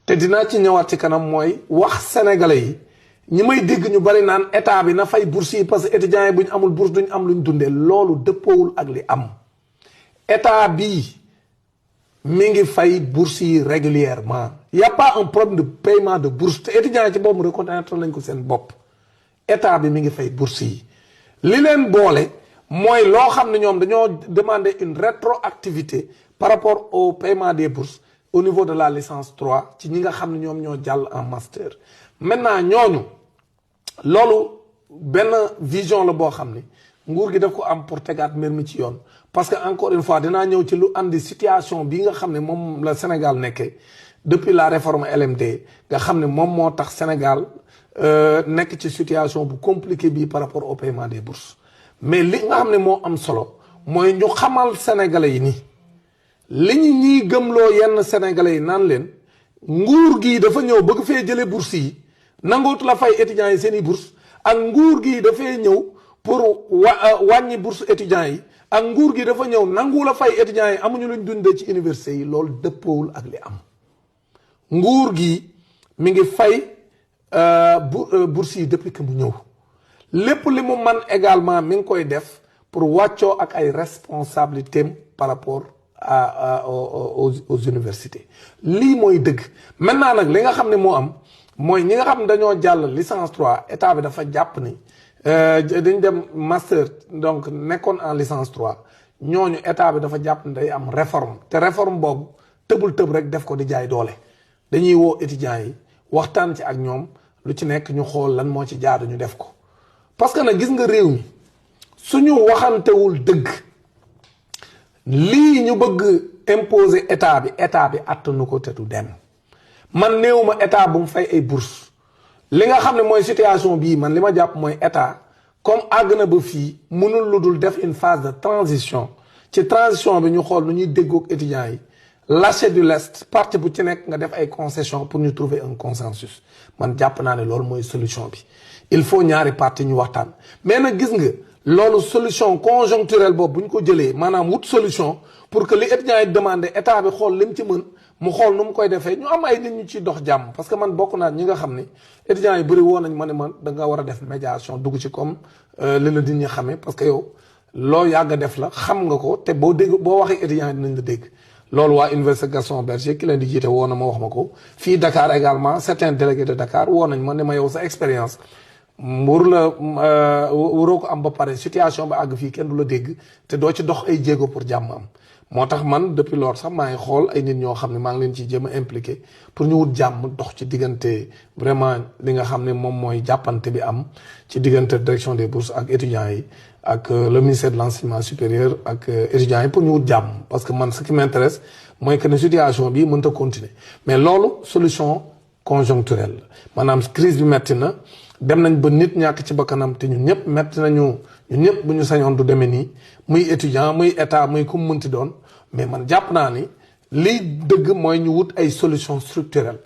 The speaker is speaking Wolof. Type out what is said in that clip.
te dinaa ci ñëwaat ci kanam mooy wax sénégalais yi ñi may dégg ñu bari naan état bi na fay bourse yi parce que étudiants yi bu ñu amul bourse duñ am luñ dundee loolu dëppoowul ak li am état bi mi ngi fay bourse yi régulièrement y a pas un problème de paiement de bourse te étudiants yi ci boobu reconnaître nañ ko seen bopp état bi mi ngi fay bourse yi li leen boole mooy loo xam ne ñoom dañoo demander une rétroactivité par rapport au paiement des bourses au niveau de la licence 3 ci ñi nga xam ne ñoom ñoo jàll en master maintenant ñooñu loolu benn vision la boo xam ne nguur gi daf ko am pour tegaat mbir mi ci yoon parce que encore une fois dinaa ñëw ci lu andi situation bi nga xam ne moom la Sénégal nekkee depuis la réforme LMD nga xam ne moom moo tax Sénégal nekk ci situation bu compliquée bii par rapport au paiement des bourses mais li nga xam ne moo am solo mooy ñu xamal sénégalais yi ni li ñu ñuy gëmloo yenn sénégalais yi naan leen nguur gii dafa ñëw bëgg fee jëlee bourse yi nangootu la fay étudiants yi seen i bourse ak nguur gii dafay ñëw pour wàññi bourse étudiants yi ak nguur gi dafa ñëw nangu la fay étudiants yi amuñu luñ dundee ci université yi loolu dëppoowul ak li am nguur gi mi ngi fay bourse yi depuis que mu ñëw lépp li mu man également mi ngi koy def pour wàccoo ak ay responsabilités par rapport aux universités lii mooy dëgg maintenant nag li nga xam ne moo am mooy ñi nga xam ne dañoo jàll licence 3 état bi dafa jàpp ni dañ dem master donc nekkoon en licence 3 ñooñu état bi dafa jàpp ni day am réforme te réforme boobu tëbul tëb rek def ko di jaay doole dañuy woo étudiants yi waxtaan ci ak ñoom lu ci nekk ñu xool lan moo ci jaadu ñu def ko parce que nag gis nga réew mi suñu waxantewul dëgg lii ñu bëgg imposer état bi attanu ko te du dem man néew ma état bu mu fay ay bourse li nga xam ne mooy situation bii man li ma jàpp mooy état comme àgg na ba fii mënul lu dul def une phase de transition ci transition bi ñu xool nu ñuy déggoog étudiants yi lâcher du lest parti bu ci nekk nga def ay concessions pour ñu trouver un consensus man jàpp naa ne loolu mooy solution bi il faut ñaari parti ñu waxtaan mais nag gis nga loolu solution conjoncturelle boobu bu ñu ko jëlee maanaam wut solution pour que li étudiants yi demandé état bi xool lim ci mën mu xool nu mu koy defee ñu am ay nit ñu ci dox jàmm parce que man bokk naa ñi nga xam ne étudiants yi bëri woon nañ ma ne man da nga war a def médiation dugg ci comme li la nit ñi xamee parce que yow loo yàgg a def la xam nga ko te boo dégg boo waxee étudiants yi dinañ la dégg loolu waa université Gaston Berger ki leen di jiite woo na ma wax ma ko fii Dakar également certains délégués de Dakar woo nañ ma ne ma yow sa expérience waroo ko am ba pare situation ba àgg fii kenn du la dégg te doo ci dox ay jéego pour jàmm am moo tax man depuis loolu sax maa ngi xool ay nit ñoo xam ne maa ngi leen ciy jéem a impliqué pour ñu wut jàmm dox ci diggante vraiment li nga xam ne moom mooy jàppante bi am ci diggante direction des bourses ak étudiants yi ak le ministère de l'enseignement supérieur ak étudiants yi pour ñu wut jàmm parce que man ce qui m'intéresse mooy que ne situation bi mënta continuer mais loolu solution conjoncturelle maanaam crise bi metti na dem nañ ba nit ñàkk ci bakkanam te ñun ñëpp metti nañu ñun ñëpp bu ñu sañoon du demee nii muy étudiant muy état muy ku mu mënti doon mais man jàpp naa ni liy dëgg mooy ñu wut ay solution structurelle